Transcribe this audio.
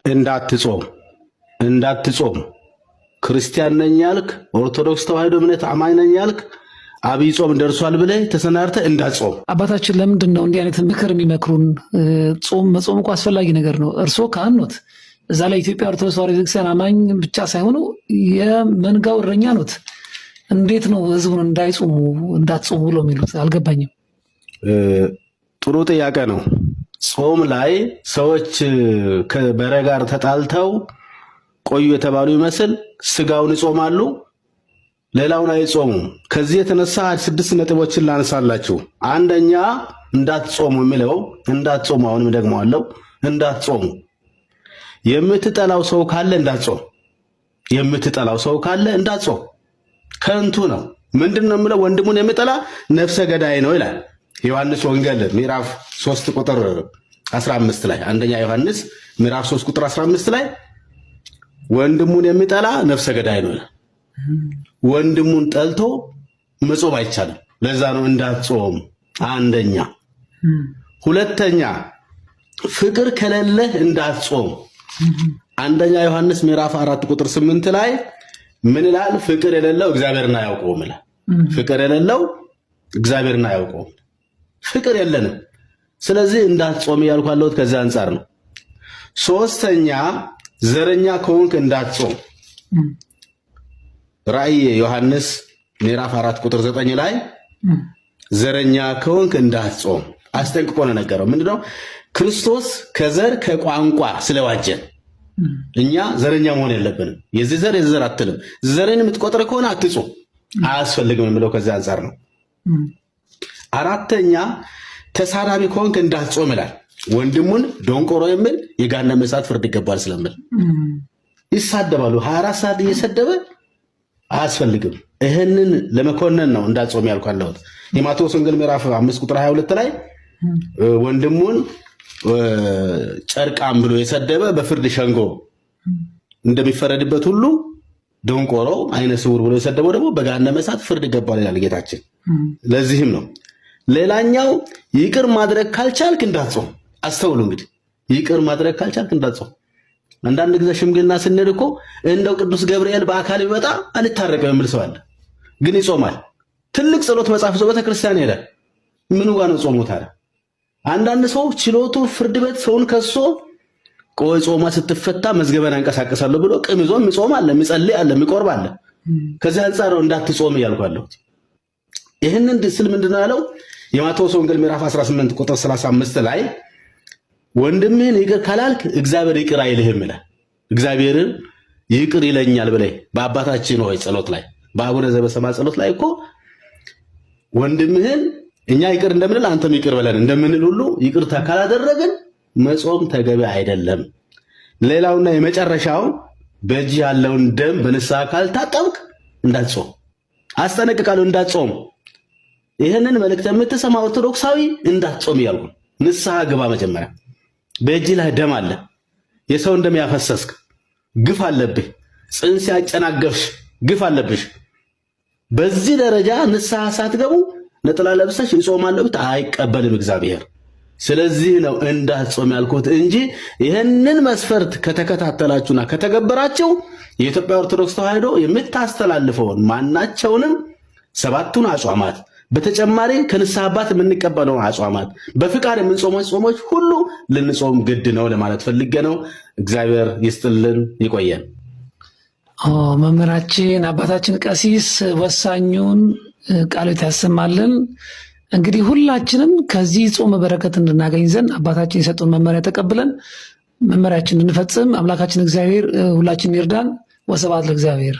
እንዳትጾም እንዳትጾም። ክርስቲያን ነኝ ያልክ፣ ኦርቶዶክስ ተዋሕዶ እምነት አማኝ ነኝ ያልክ፣ አብይ ጾም ደርሷል ብለህ ተሰናድተህ እንዳትጾም። አባታችን ለምንድን ነው እንዲህ አይነት ምክር የሚመክሩን? ጾም መጾም እኮ አስፈላጊ ነገር ነው። እርስዎ ካህን ኖት። እዛ ላይ ኢትዮጵያ ኦርቶዶክስ ተዋሕዶ ቤተክርስቲያን አማኝ ብቻ ሳይሆኑ የመንጋው እረኛ ኖት። እንዴት ነው ህዝቡን እንዳይጾሙ እንዳትጾሙ ብሎ የሚሉት? አልገባኝም። ጥሩ ጥያቄ ነው። ጾም ላይ ሰዎች ከበሬ ጋር ተጣልተው ቆዩ የተባሉ ይመስል ስጋውን ይጾማሉ፣ ሌላውን አይጾሙም። ከዚህ የተነሳ 6 ነጥቦችን ላነሳላችሁ። አንደኛ እንዳትጾሙ የሚለው እንዳትጾሙ፣ አሁንም ደግመዋለሁ፣ እንዳትጾሙ። የምትጠላው ሰው ካለ እንዳትጾም፣ የምትጠላው ሰው ካለ እንዳትጾም፣ ከንቱ ነው። ምንድን ነው የሚለው? ወንድሙን የሚጠላ ነፍሰ ገዳይ ነው ይላል ዮሐንስ ወንጌል ምዕራፍ 3 ቁጥር 15 ላይ፣ አንደኛ ዮሐንስ ምዕራፍ 3 ቁጥር 15 ላይ ወንድሙን የሚጠላ ነፍሰ ገዳይ ነው ይላል። ወንድሙን ጠልቶ መጾም አይቻልም። ለዛ ነው እንዳትጾም። አንደኛ። ሁለተኛ ፍቅር ከሌለህ እንዳትጾም። አንደኛ ዮሐንስ ምዕራፍ 4 ቁጥር 8 ላይ ምን ይላል? ፍቅር የሌለው እግዚአብሔርን አያውቀውም ይላል። ፍቅር የሌለው እግዚአብሔርን አያውቀውም። ፍቅር የለንም። ስለዚህ እንዳትጾም እያልኩ ያለሁት ከዚህ አንጻር ነው። ሶስተኛ ዘረኛ ከሆንክ እንዳትጾም። ራእይ ዮሐንስ ምዕራፍ 4 ቁጥር 9 ላይ ዘረኛ ከሆንክ እንዳትጾም አስጠንቅቆ ነው የነገረው። ምንድነው? ክርስቶስ ከዘር ከቋንቋ ስለዋጀን እኛ ዘረኛ መሆን የለብንም። የዚህ ዘር የዚህ ዘር አትልም። ዘርን የምትቆጥር ከሆነ አትጾም፣ አያስፈልግም የሚለው ከዚህ አንጻር ነው። አራተኛ ተሳዳቢ ከሆንክ እንዳትጾም ይላል። ወንድሙን ደንቆሮ የሚል የገሃነመ እሳት ፍርድ ይገባል ስለሚል ይሳደባሉ። 24 ሰዓት እየሰደበ አያስፈልግም። ይህንን ለመኮነን ነው እንዳትጾም ያልኩ ያለሁት። የማቴዎስ ወንጌል ምዕራፍ 5 ቁጥር 22 ላይ ወንድሙን ጨርቃም ብሎ የሰደበ በፍርድ ሸንጎ እንደሚፈረድበት ሁሉ ደንቆሮ፣ አይነ ስውር ብሎ የሰደበው ደግሞ በገሃነመ እሳት ፍርድ ይገባል ይላል ጌታችን። ለዚህም ነው። ሌላኛው ይቅር ማድረግ ካልቻልክ እንዳትጾም። አስተውሉ እንግዲህ፣ ይቅር ማድረግ ካልቻልክ እንዳትጾም። አንዳንድ ጊዜ ሽምግልና ስንሄድ እኮ እንደው ቅዱስ ገብርኤል በአካል ቢመጣ አልታረቅም የሚል ሰው አለ። ግን ይጾማል። ትልቅ ጸሎት መጽሐፍ ይዞ ቤተክርስቲያን ይሄዳል። ምኑ ጋር ነው ጾሙ ታዲያ? አንዳንድ ሰው ችሎቱ ፍርድ ቤት ሰውን ከሶ ቆይ ጾማ ስትፈታ መዝገበን አንቀሳቀሳለሁ ብሎ ቅም ይዞ የሚጾም አለ፣ የሚጸልይ አለ፣ የሚቆርብ አለ። ከዚህ አንጻር ነው እንዳትጾም እያልኩ ያለሁት። ይህንን ስል ምንድነው ያለው? የማቴዎስ ወንጌል ምዕራፍ 18 ቁጥር 35 ላይ ወንድምህን ይቅር ካላልክ እግዚአብሔር ይቅር አይልህም ይላል። እግዚአብሔርን ይቅር ይለኛል ብለህ በአባታችን ሆይ ጸሎት ላይ፣ በአቡነ ዘበሰማያት ጸሎት ላይ እኮ ወንድምህን እኛ ይቅር እንደምንል አንተም ይቅር በለን እንደምንል ሁሉ ይቅርታ ካላደረግን መጾም ተገቢ አይደለም። ሌላውና የመጨረሻው በእጅ ያለውን ደም በንስሐ ካልታጠብክ እንዳትጾም አስጠነቅቃለሁ። እንዳትጾም። ይህንን መልእክት የምትሰማ ኦርቶዶክሳዊ እንዳትጾም እያልኩ፣ ንስሐ ግባ። መጀመሪያ በእጅ ላይ ደም አለ። የሰውን ደም ያፈሰስክ ግፍ አለብህ። ጽንስ ያጨናገፍሽ ግፍ አለብሽ። በዚህ ደረጃ ንስሐ ሳትገቡ ነጠላ ለብሰሽ እጾማለሁ ብትይ አይቀበልም እግዚአብሔር። ስለዚህ ነው እንዳትጾም ያልኩት እንጂ ይህንን መስፈርት ከተከታተላችሁና ከተገበራችሁ የኢትዮጵያ ኦርቶዶክስ ተዋሕዶ የምታስተላልፈውን ማናቸውንም ሰባቱን አጽዋማት፣ በተጨማሪ ከንስሐ አባት የምንቀበለውን አጽዋማት፣ በፍቃድ የምንጾመው ጾሞች ሁሉ ልንጾም ግድ ነው ለማለት ፈልጌ ነው። እግዚአብሔር ይስጥልን፣ ይቆየን። መምህራችን አባታችን ቀሲስ ወሳኙን ቃሎት ያሰማልን። እንግዲህ ሁላችንም ከዚህ ጾም በረከት እንድናገኝ ዘንድ አባታችን የሰጡን መመሪያ ተቀብለን መመሪያችን እንድንፈጽም አምላካችን እግዚአብሔር ሁላችንን ይርዳን። ወስብሐት ለእግዚአብሔር።